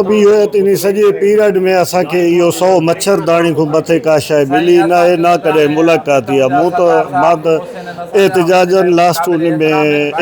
به اهو آهي ته انهي سڄي پيريڊ ۾ اسان کي اهو سو مڇر داڻي کان مٿي ڪا شيء ملي ئي ناهي نه ڪڏهن ملاقات ٿي آهي مون ته مان ته احتجاجن لاسٽ ان ۾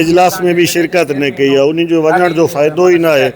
اجلاس ۾ به شرڪت نه ڪئي آهي انهي جو وڃڻ جو فائدو ئي ناهي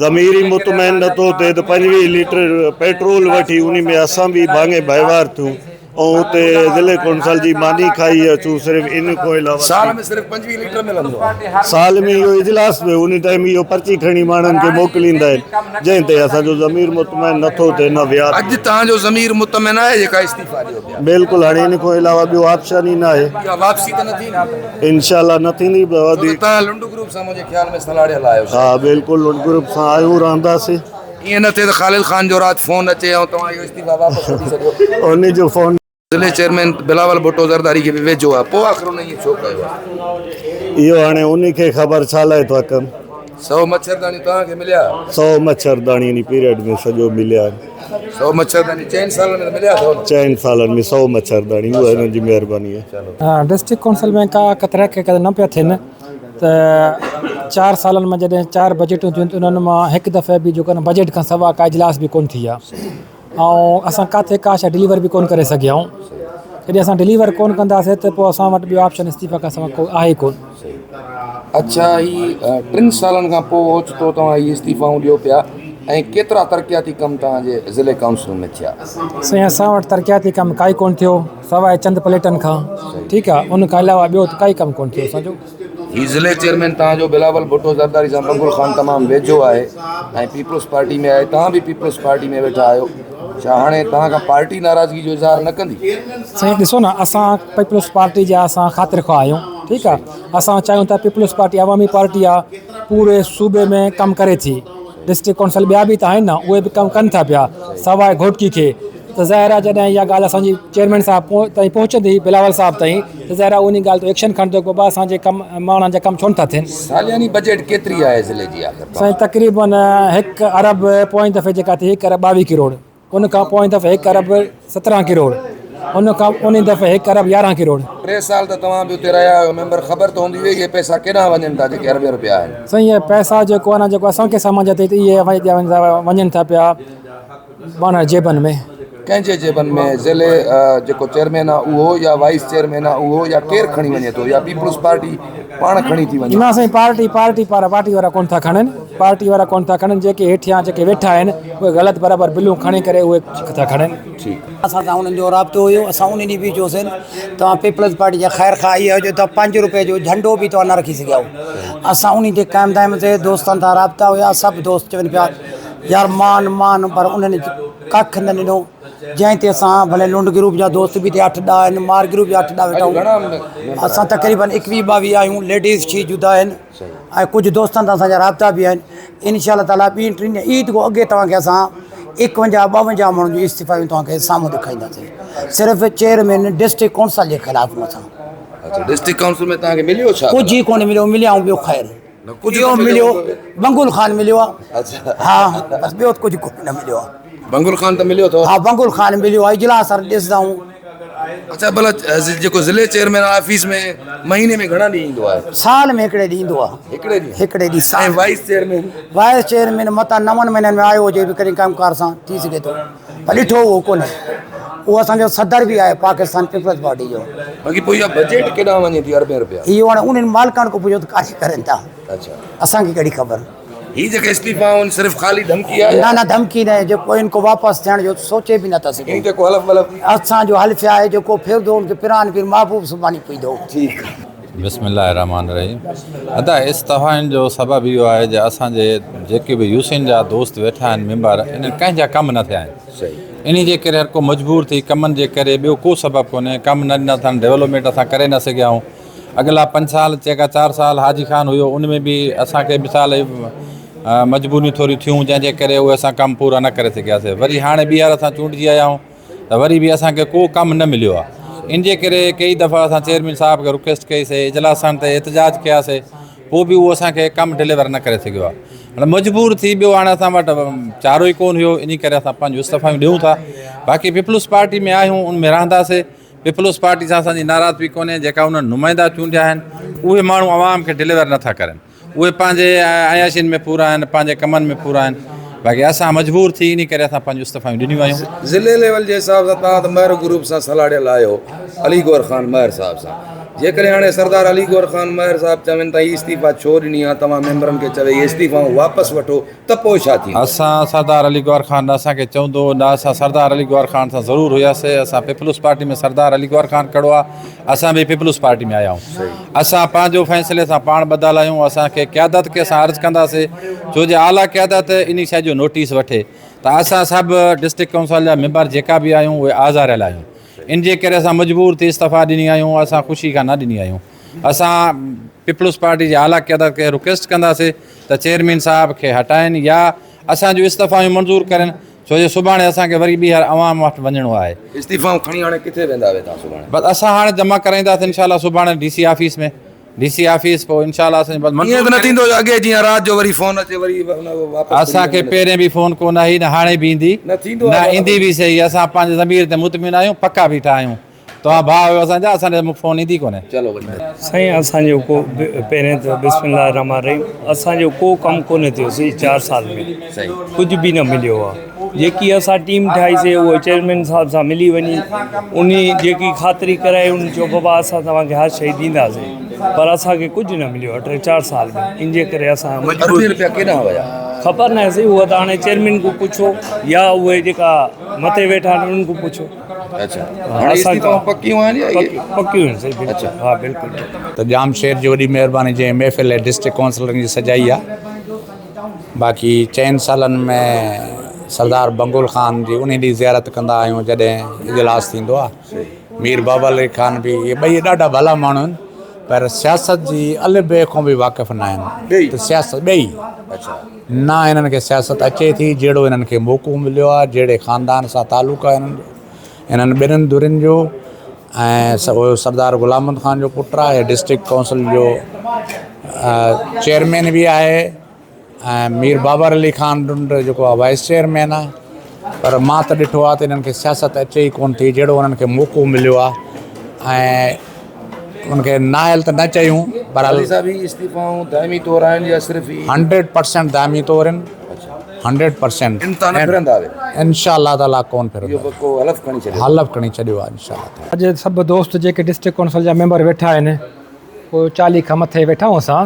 ضمير ئي مطمئن نٿو ٿئي ته 25 ليٽر پيٽرول وٺي انهي ۾ اسان به ڀاڱي ڀائيوار ٿيون ۽ اتي ضلعي ڪونسل جي ماني کائي اچون صرف ان کان علاوه سال ۾ صرف 25 ليٽر ملندو آهي. سال ۾ اهو اجلاس به ان ٽائيم اهو پرچي کڻي ماڻهن کي موڪليندا آهن جنهن تي اسان جو ضمير مطمئن نٿو ٿئي نه ويا اڄ توهان جو ضمير مطمئن آهي جيڪا استعيفا ڏيو پيا. بلڪل هاڻي ان کان علاوه ٻيو آپشن ئي ناهي. اها واپسي ته نه ٿيندي. انشاء الله نه ٿيندي ڇو ته توهان لنڊ گروپ سان منهنجي خيال ۾ سلهاڙيل آهيو شايد. ها بلڪل لنڊ گروپ سان آهيون رهنداسين. ائين نه ٿئي ته خالد خان جو رات فون اچي ۽ توهان اهو استعيفا واپس وٺي ڇڏيو. ان جو فون. ضلعي چيئرمين بلاول ڀٽو زرداري کي به ويجهو آهي پوء آخر ان ائين ڇو ڪيو آهي. اهو هاڻي ان کي خبر ڇا لاء ٿا ڪن. سو مڇرداني توهان کي مليا؟ سو مڇرداني ان پيريڊ ۾ سڄو مليا. سو مڇرداني چئن سالن ۾ ته مليا اٿو نه؟ چئن سالن ۾ سو مڇرداني اها هنن جي مهرباني آهي. ڊسٽرڪٽ ڪائونسل ۾ ڪا ترقي نه پيا ٿين. ته چار سالن ۾ جڏهن چار بجيٽون ٿيون ته انهن مان هڪ دفعي به جيڪو آهي بجيٽ کان سوا ڪا اجلاس به ڪونه ٿي آهي ۽ اسان ڪاٿي ڪا شيء ڊليور به ڪونه ڪري سگهيا آهيون جڏهن اسان ڊليور ڪونه ڪنداسين ته پوء اسان وٽ ٻيو آپشن استعيفا کان سوا ڪو آهي ڪونه. اڇا هي ٽن سالن کان پوء اوچتو توهان هي استعيفائون ڏيو پيا ۽ ڪيترا ترقياتي ڪم توهان جي ضلعي ڪائونسل ۾ ٿيا؟ سائين اسان وٽ ترقياتي ڪم ڪائي ڪونه ٿيو. سواء چند پليٽن کان ٺيڪ آ ان کان علاوه ٻيو ته ڪائي ڪم ڪونه ٿيو اسان جو. هي ضلعي چيئرمين توهان جو بلاول ڀٽو زرداري سان بنگل خان تمام ويجهو آهي ۽ پيپلز پارٽي ۾ آهي توهان به پيپلز پارٽي ۾ ويٺا آهيو ڇا هاڻي توهان کان پارٽي ناراضگي جو اظهار نه ڪندي؟ سائين ڏسو نه اسان پيپلز پارٽي جا اسان خاطر خواهه آهيون ٺيڪ آ اسان چاهيون ٿا پيپلز پارٽي عوامي پارٽي آ پوري صوبي ۾ ڪم ڪري ٿي ڊسٽرڪٽ ڪونسل ٻيا به ته آهن نه اهي به ڪم ڪن ٿا پيا سواء گهوٽڪي کي ته ظاهر آهي جڏهن اها ڳالهه اسان جي چيئرمين صاحب تائين پهچندي بلاول صاحب تائين ته ظاهر آهي ان ڳالهه تي ايڪشن کڻندو ته بابا اسان جي ڪم ماڻهن جا ڪم ڇو نٿا ٿين. سالياني بجيٽ ڪيتري آهي ضلعي جي آخر سائين تقريبن هڪ ارب پوئين دفعي جيڪا ٿي هڪ ارب 22 ڪروڙ ان کان پوئين دفعي هڪ ارب 17 ڪروڙ ان کان انهي دفعي هڪ ارب 11 ڪروڙ. ٽي سال ته توهان به اتي رهيا آهيو ميمبر خبر ته هوندي اهي پئسا ڪيڏانهن وڃن ٿا جيڪي اربين روپيا آهن. سائين اهي پئسا جيڪو آهي نه جيڪو اسان کي سمجهه اچي ٿي اهي وڃن ٿا پيا. معنيٰ جيبن ۾. ڪنهن جي جيبن ۾ ضلعي جيڪو چيئرمين آ اهو يا وائيس چيئرمين آ اهو يا ڪير کڻي وڃي ٿو يا پيپلز پارٽي پاڻ کڻي ٿي وڃي. نه سائين پارٽي پارٽي پارا پارٽي وارا ڪونه ٿا کڻن پارٽي وارا ڪونه ٿا کڻن جيڪي هيٺيان جيڪي ويٺا آهن اهي غلط برابر بلون کڻي ڪري اهي ٿا کڻن. ٺيڪ. اسان سان انهن جو رابطو هيو اسان انهن ڏينهن به چيوسين توهان پيپلز پارٽي جا خير خواهه اهي آهيو جو توهان پنج روپئي جو جهنڊو به توهان نه رکي سگهيا آهيو اسان انهن تي قائم دائم تي دوستن سان رابطا هيا سڀ دوست چون پيا يار مان مان پر انهن ڪک نه ڏنو جنهن تي اسان ڀلي لنڊ گروپ جا دوست به اٺ ڏهه آهن مار گروپ جا اٺ ڏهه ويٺا آهيون اسان تقريبن ايڪويهه ٻاويهه آهيون ليڊيز ڇي جدا آهن ۽ ڪجهه دوستن سان اسان جا رابطا به آهن انشاء الله تعالٰي ٻين ٽن عيد کان اڳي توهان کي اسان ايڪونجاهه ٻاونجاهه ماڻهن جون استعيفائون توهان کي سامهون ڏيکارينداسين صرف چيئرمين ڊسٽرڪٽ ڪائونسل جي خلاف اسان اچھا ڊسٽرڪٽ ڪائونسل ۾ توهان کي مليو ڇا ڪجهه ئي ڪونه مليو مليا آهيون ٻيو خير اهو مليو بنگل خان مليو آ ها بس ٻيو ڪجهه ڪونه نه مليو آ. بنگل خان ته مليو اٿو. ها بنگل خان مليو آ اجلاس هر ڏسندا آهيون. اڇا ڀلا جيڪو ضلعي چيئرمين آ آفيس ۾ مهيني ۾ گهڻا ڏينهن ايندو آهي؟ سال ۾ هڪڙي ڏينهن ايندو آ. هڪڙي ڏينهن؟ هڪڙي ڏينهن سال. ۽ وائيس چيئرمين؟ وائيس چيئرمين متان نون مهينن ۾ آيو هجي به ڪڏهن ڪم ڪار سان ٿي سگهي ٿو. پر ڏٺو اهو ڪونهي. اهو اسان جو صدر به آهي پاڪستان پيپلز پارٽي جو. باقي پوء اها بجيٽ ڪيڏانهن وڃي ٿي اربين رپيا؟ اهو هاڻي انهن مالڪان کان پڇو ته ڪاڏي ڪرين ٿا. اڇا. اسان کي ڪهڙي خبر. هي جيڪي استعيفائون صرف خالي ڌمڪي آهي نه نه ڌمڪي نه جيڪو ان کو واپس ٿيڻ جو سوچي به نٿا سگهون. ان تي ڪو حلف ولف؟ اسان جو حلف آهي جيڪو ڦردو ان کي پران پير محبوب سبحاني پوئيندو. ٺيڪ. بسم الله الرحمٰن الرحيم ادا استعفائن جو سبب اهو آهي جو اسان جي جيڪي به يوسين جا دوست ويٺا آهن ميمبر انهن ڪنهن جا ڪم نه ٿيا آهن انهي جي ڪري هر ڪو مجبور ٿي ڪمن جي ڪري ٻيو ڪو سبب ڪونهي ڪم نه ڏنا اٿن ڊولپمينٽ اسان ڪري نه سگهيا آهيون اڳلا پنج سال جيڪا چار سال حاجي خان هيو ان ۾ به اسان کي مثال مجبوريون ٿوريون ٿيون جنهن جي ڪري اهي اسان ڪم پورا نه ڪري سگهياسي وري هاڻي ٻيهر اسان چونڊجي آيا آهيون ته وري به اسان کي ڪو ڪم نه مليو آهي ان جي ڪري ڪئي دفعا اسان چيئرمين صاحب کي رڪويسٽ ڪئي سي اجلاسن تي احتجاج ڪيا سي پوء به اهو اسان کي ڪم ڊليور نه ڪري سگهيو آهي مطلب مجبور ٿي ٻيو هاڻي اسان وٽ چارو ئي ڪون هيو ان ڪري اسان پنهنجون استعفائيون ڏيون ٿا باقي پيپلز پارٽي ۾ آهيون ان ۾ رهنداسي پيپلز پارٽي سان اسان جي ناراضپي ڪونهي جيڪا انهن نمائندا چونڊيا آهن اهي ماڻهو عوام کي ڊليور نٿا ڪرن اهي پنهنجي عياشين ۾ پورا آهن، پنهنجي ڪمن ۾ پورا آهن. باقي اسان مجبور ٿي انهي ڪري اسان پنهنجون استعفائيون ڏنيون آهيون. ضلعي ليول جي حساب سان توهان ته مهر گروپ سان سلهاڙيل آهيو علي گوهر خان مهر صاحب سان جيڪڏهن هاڻي سردار علي گوهر خان مهر صاحب چون ته هي استعيفا ڇو ڏني آ توهان ميمبرن کي چوي هي استعيفائون واپس وٺو ته پوء ڇا ٿيندو؟ اسان سردار علي گوهر خان نه اسان کي چوندو نه اسان سردار علي گوهر خان سان ضرور هياسي اسان پيپلز پارٽي ۾ سردار علي گوهر خان ڪڙو آ اسان به پيپلز پارٽي ۾ آيا آهيون اسان پنهنجو فيصلي سان پاڻ ٻڌل آهيون اسان کي قيادت کي اسان عرض ڪنداسي ڇو جو اعليٰ قيادت انهي شيء جو نوٽيس وٺي ته اسان سڀ ڊسٽرڪٽ ڪائونسل جا ميمبر جيڪا به آهيون اهي آزاريل آهيون ان جي ڪري اسان مجبور ٿي استعفا ڏني آهيون اسان خوشي کان نه ڏني آهيون اسان پيپلز پارٽي جي اعليٰ قيادت کي رڪويسٽ ڪنداسي ته چيئرمين صاحب کي هٽائين يا اسان جون استعفائون منظور ڪرين ڇو جو سڀاڻي اسان کي وري ٻيهر عوام وٽ وڃڻو آهي. استعفائون کڻي هاڻي ڪٿي ويندا آهيو توهان سڀاڻي؟ بس اسان هاڻي جمع ڪرائينداسين انشاء الله سڀاڻي D C office ۾ D C office پوء انشاء الله اسان جي بس ائين ته نه ٿيندو جو اڳي جيئن رات جو وري فون اچي وري واپس اسان کي پهرين به فون ڪونه آئي نه هاڻي به ايندي نه ٿيندو نه ايندي به سهي اسان پنهنجي ضمير تي مطمئن آهيون پڪا بيٺا آهيون توهان ڀاء آهيو اسان جا اسان ڏي فون ايندي ڪونهي. چلو وڃي. سائين اسان جو ڪو پهرين ته بسم الله الرحمٰن الرحيم اسان جو ڪو ڪم ڪونه ٿيو سي 4 سال ۾ ڪجهه به نه مليو آ جيڪي اسان ٽيم ٺاهي سي اهو چيئرمين صاحب سان ملي وڃي انهي جيڪي خاطري ڪرائي ان چيو بابا اسان توهان کي هر شئي ڏينداسين پر اسان کي ڪجهه نه مليو آ 3 4 سال ۾ ان جي ڪري اسان مجبور اربين روپيا ڪيڏانهن ويا؟ خبر ناهي سائين اهو ته هاڻي چيئرمين کان پڇو يا اهي جيڪا مٿي ويٺا آهن انهن کان پڇو. اڇا هاڻي استعيفائون پڪيون آهن يا اهي پڪيون آهن سائين بلڪل ها بلڪل ته ڄام شير جي وڏي مهرباني جنهن محفل ڊسٽرڪٽ ڪائونسلرن جي سجائي آ باقي چئن سالن ۾ سردار بنگل خان جي انهي ڏينهن زيارت ڪندا آهيون جڏهن اجلاس ٿيندو آ مير بابا علي خان به اهي ٻئي ڏاڍا ڀلا ماڻهو آهن پر سياست جي الف بي کان به واقف نه آهن ته سياست ٻئي نه هنن کي سياست اچي ٿي جهڙو هنن کي موقعو مليو آهي جهڙي خاندان سان تعلق آهي هنن جو هنن ٻنهن ڌرين جو ۽ سردار غلام محمد خان جو پٽ آهي ڊسٽرڪٽ ڪائونسل جو چيئرمين به آهي ۽ مير بابر علي خان ڊنڊ جيڪو آهي وائيس چيئرمين آهي پر مان ته ڏٺو آهي ته هنن کي سياست اچي ئي ڪونه ٿي جهڙو هنن کي موقعو مليو آهي ۽ ان کي نااهل ته نه چيون پر علي صاحب هي استعيفائون دائمي طور آهن يا صرف هي 100% دائمي طور آهن 100% ان تان نه ڦرندا آهيو انشاء الله تعالي ڪون ڦرندا اهو پڪو حلف کڻي ڇڏيو حلف کڻي ڇڏيو آهي انشاء الله تعالي اڄ سڀ دوست جيڪي ڊسٽرڪٽ ڪائونسل جا ميمبر ويٺا آهن اهي 40 کان مٿي ويٺا آهيون اسان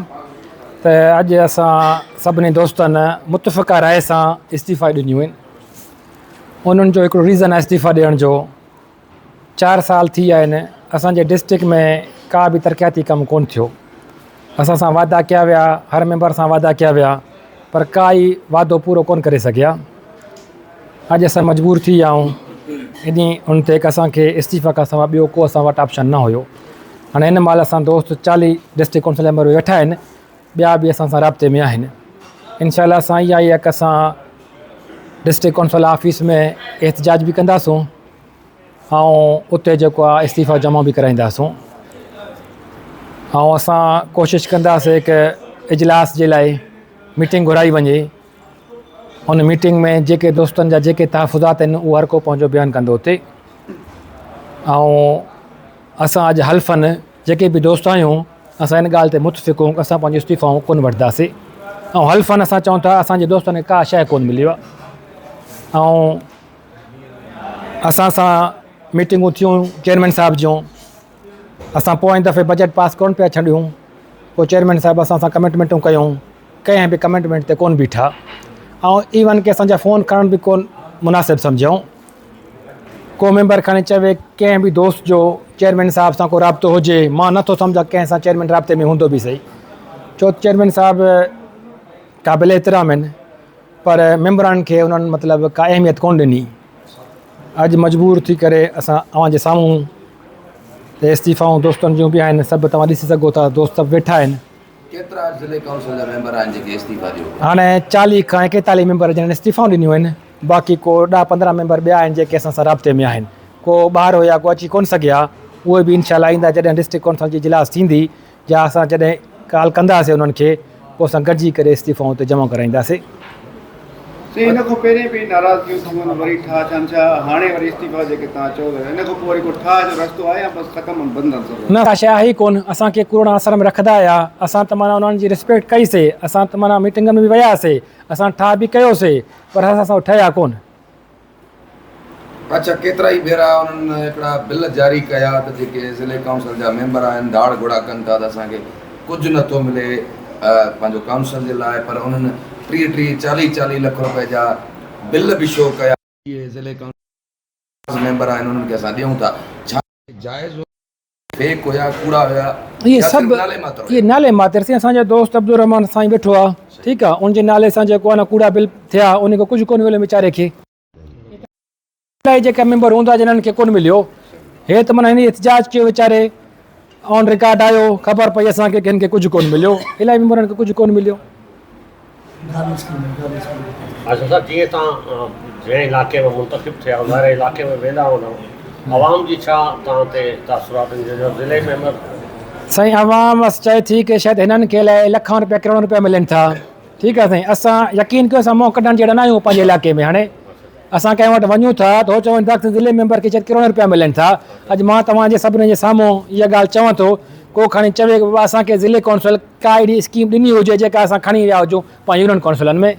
ته اڄ اسان سڀني دوستن متفقه راء سان استعيفا ڏنيون آهن انهن جو هڪڙو ريزن آهي استعيفا ڏيڻ جو چار سال ٿي ويا آهن اسان جي ڊسٽرڪٽ ۾ ڪا به ترقياتي ڪم ڪون ٿيو اسان سان وعدا ڪيا ويا هر ميمبر سان وعدا ڪيا ويا پر ڪائي وعدو پورو ڪون ڪري سگهيا اڄ اسان مجبور ٿي ويا آهيون انهي ان تي اسان کي استعيفا کان سواء ٻيو ڪو اسان وٽ آپشن نه هيو هاڻي هن مهل اسان دوست 40 ڊسٽرڪٽ ڪائونسل ميمبر ويٺا آهن ٻيا به اسان سان رابطي ۾ آهن انشاء الله اسان اها ئي اسان ڊسٽرڪٽ ڪائونسل آفيس ۾ احتجاج به ڪنداسون ۽ اتي جيڪو آهي استعيفا جمع به ڪرائينداسون ۽ اسان ڪوشش ڪنداسين ڪه اجلاس جي لاء ميٽنگ گهرائي وڃي ان ميٽنگ ۾ جيڪي دوستن جا جيڪي تحفظات آهن اهو هر ڪو پنهنجو بيان ڪندو اتي ۽ اسان اڄ حلفن جيڪي به دوست آهيون اسان ان ڳالهه تي متفق آهيون اسان پنهنجون استعيفائون ڪونه وٺنداسين ۽ حلفن اسان چئون ٿا اسانجي دوستن کي ڪا شيء ڪونه ملي آهي ۽ اسان سان ميٽنگون ٿيون چيئرمين صاحب جون اسان پوئين دفعي بجيٽ پاس ڪونه پيا ڇڏيون پوء چيئرمين صاحب اسان سان ڪمٽمينٽون ڪيون ڪنهن به ڪمٽمينٽ تي ڪونه بيٺا ۽ ايون ڪي اسان جا فون کڻڻ به ڪونه مناسب سمجهيائون ڪو ميمبر کڻي چوي ڪنهن به دوست جو چيئرمين صاحب سان ڪو رابطو هجي مان نٿو سمجهان ڪنهن سان چيئرمين رابطي ۾ هوندو به صحيح ڇو چيئرمين صاحب قابل احترام آهن پر ميمبران کي انهن مطلب ڪا اهميت ڪونه ڏني اڄ مجبور ٿي ڪري اسان اوهان جي سامهون ته استعيفائون دوستن جون به آهن سڀ توهان ڏسي سگهو ٿا دوست سڀ ويٺا آهن ڪيترا ضلعي ڪائونسل جا ميمبر آهن جيڪي استعيفا ڏيو هاڻي 40 کان 41 ميمبر جن استعيفائون ڏنيون آهن باقي ڪو 10 15 ميمبر ٻيا آهن جيڪي اسان سان رابطي ۾ آهن ڪو ٻاهر هيا ڪو اچي ڪونه سگهيا اهي به انشاء الله ايندا جڏهن ڊسٽرڪٽ ڪائونسل جي اجلاس ٿيندي يا اسان جڏهن ڪال ڪنداسين انهن کي پوء اسان گڏجي ڪري استعيفائون اتي جمع ڪرائينداسين. سائين ان کان پهرين به ناراضگيون ٿيون آهن وري ٺاهه ٿيا آهن ڇا هاڻي وري استعيفا جيڪي توهان چئو ٿا ان کان پوء وري ڪو ٺاهه جو رستو آهي يا بس ختم آهن بند آهن سڀ نه ڪا شيء آهي ئي ڪونه اسان کي ڪوڙا اثر ۾ رکندا هيا اسان ته معنيٰ انهن جي ريسپيڪٽ ڪئي سي اسان ته معنيٰ ميٽنگن ۾ به ويا سي اسان ٺاهه به ڪيو سي پر اسان سان ٺهيا ڪونه. اڇا ڪيترا ئي ڀيرا انهن هڪڙا بل جاري ڪيا ته جيڪي ضلعي ڪائونسل جا ميمبر آهن ڌاڙ گهوڙا ڪن ٿا ته اسان کي ڪجهه نه ٿو ملي پنهنجو ڪائونسل جي لاء پر انهن 30 30 40 40 لک روپئي جا بل به شو ڪيا. اهي ضلعي ڪائونسل ميمبر آهن انهن کي اسان ڏيون ٿا ڇا جائز هو فيڪ هيا ڪوڙا هيا اهي يا سڀ صرف نالي ماتر اهي هيا. نالي ماتر سين اسان جو دوست عبدالرحمان سائين ويٺو آ ٺيڪ آ ان جي نالي سان جيڪو آ نه ڪوڙا بل ٿيا ان کي ڪجهه ڪونه مليو ويچاري کي. الائي جيڪا ميمبر هوندا جنھن کي ڪونه مليو هي ته معنيٰ هن احتجاج ڪيو ويچاري آن رڪارڊ آيو خبر پئي اسان کي هن کي ڪجهه ڪونه مليو الائي ميمبرن کي ڪجهه ڪونه مليو. هاشم صاحب جيئن توهان جنهن علائقي ۾ منتخب ٿيا آهيو ظاهر آهي علائقي ۾ ويندا هوندؤ عوام جي ڇا توهان تي تاثرات آهن جنهن جو ضلعي ميمبر. سائين عوام چئي ٿي ڪي شايد هنن کي الائي لکان روپيا ڪروڙن روپيا ملن ٿا ٺيڪ آهي سائين اسان يقين ڪيو اسان منهن ڪڍڻ جهڙا نه آهيون پنهنجي علائقي ۾ هاڻي اسان ڪنهن وٽ وڃون ٿا ته هو چون ٿا ته ضلعي ميمبر کي شايد ڪروڙين روپيا ملن ٿا اڄ مان توهان جي سڀني جي سامهون اها ڳالهه چوان ٿو ڪو کڻي چوي ته بابا اسان کي ضلعي ڪائونسل ڪا اهڙي اسڪيم ڏني هجي جيڪا اسان کڻي ويا هجون پنهنجي يونين ڪائونسلن ۾.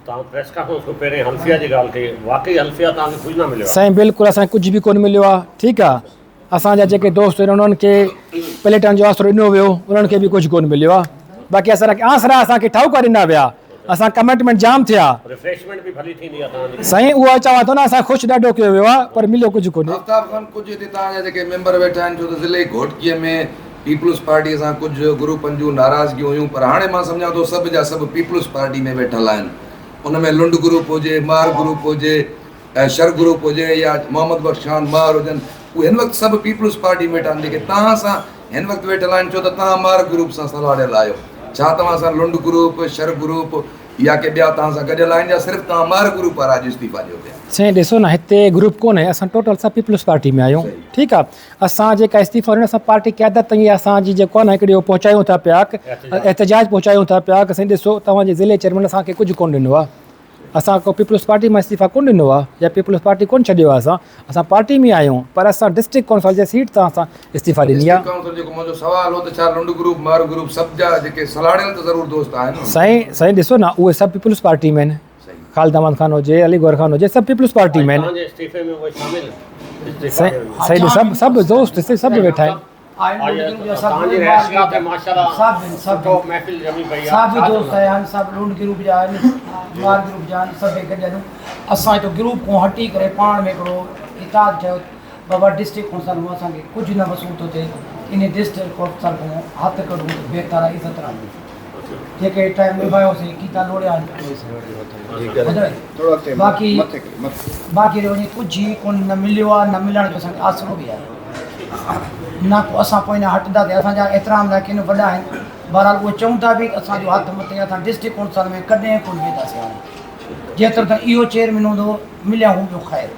توهان پريس ڪانفرنس کان پهرين حلفيه جي ڳالهه ڪئي واقعي حلفيه توهان کي ڪجهه نه مليو آهي؟ سائين بلڪل اسان کي ڪجهه به ڪونه مليو آهي ٺيڪ آهي اسان جا جيڪي دوست آهن انهن کي پليٽن جو آسرو ڏنو ويو انهن کي به ڪجهه ڪونه مليو آهي باقي اسان کي آسرا اسان کي ٺاهوڪا ڏنا ويا اسان ڪمٽمينٽ جام ٿيا. ريفريشمينٽ به ڀلي ٿيندي آهي توهان جي. سائين اهو چوان ٿو نه اسان کي خوش ڏاڍو ڪيو ويو آهي پر مليو ڪجهه ڪونهي. آفتاب خان ڪجهه هتي توهان جا جيڪي ميمبر ويٺا آهن ڇو ته ضلعي گهوٽڪيء ۾ پيپلز پارٽيء سان ڪجهه گروپن جون ناراضگيون هيون پر هاڻي مان سمجهان ٿو سڀ جا سڀ پيپلز پارٽي ۾ ويٺل آهن ان ۾ لنڊ گروپ هجي مهر گروپ هجي شر گروپ هجي يا محمد بخش خان مهر هجن اهي هن وقت سڀ پيپلز پارٽي ۾ ويٺا آهن جيڪي توهان سان هن وقت ويٺل آهن ڇو ته توهان مهر گروپ سان سلهاڙيل آهيو ڇا توهان سان لنڊ گروپ شر گروپ يا ڪي ٻيا توهان سان گڏيل آهن يا صرف توهان مهر گروپ وارا اڄ استعيفا ڏيو پيا. سائين ڏسو نه هتي گروپ ڪونهي اسان ٽوٽل سڀ پيپلز پارٽي ۾ آهيون ٺيڪ آ اسان جيڪا استعيفا ڏني اسان پارٽي قيادت تائين اسان جي جيڪو آ نه هڪڙي اهو پهچايون ٿا پيا احتجاج پهچايون ٿا پيا سائين ڏسو توهان جي ضلعي چيئرمين اسان کي ڪجهه ڪونه ڏنو آ اسان ڪو پيپلز پارٽي مان استعيفا ڪونه ڏنو آهي يا پيپلز پارٽي ڪونه ڇڏيو آهي اسان اسان پارٽي ۾ آهيون پر اسان ڊسٽرڪٽ ڪائونسل جي سيٽ تان اسان استعيفا ڏني آهي. ڊسٽرڪٽ ڪائونسل جيڪو منهنجو سوال هو ته ڇا لنڊ گروپ مهر گروپ سڀ جا جيڪي سلهاڙيل ته ضرور دوست آهن نه. سائين سائين ڏسو نه اهي سڀ پيپلز پارٽي ۾ آهن خالد احمد خان هجي علي گوهر خان هجي سڀ پيپلز پارٽي ۾ آهن. توهان جي استعيفي ۾ اهي شامل سائين سائين سڀ سڀ دوست سڀ ويٺا آهن. سڀ دوست آهن سڀ لنڊ گروپ جا آهن مار گروپ جا آهن سڀ گڏ آهيون اسان هتو گروپ کان هٽي ڪري پاڻ ۾ هڪڙو اتحاد ٺهيو بابا ڊسٽرڪٽ ڪونسل مان اسان کي ڪجهه نه وصول ٿو ٿئي ان ڊسٽرڪٽ ڪونسل کان هٿ ڪڍون ته بهتر آهي عزت رهندي جيڪي ٽائيم نڀايوسين ڪيتا لوڙيا آهن باقي باقي وڃي ڪجهه ئي ڪونه نه مليو آهي نه ملڻ جو اسان کي آسرو به آهي نه ڪو اسان پوئنا هٽنداسين اسان جا احترام لاء ڪن وڏا آهن بهرحال اهي چئون ٿا به اسان جو هٿ مٿي اسان ڊسٽرڪٽ ڪونسل ۾ ڪڏهن ڪونه وينداسين هاڻي جيترو تائين اهو چيئرمين هوندو مليا هو ٻيو خير.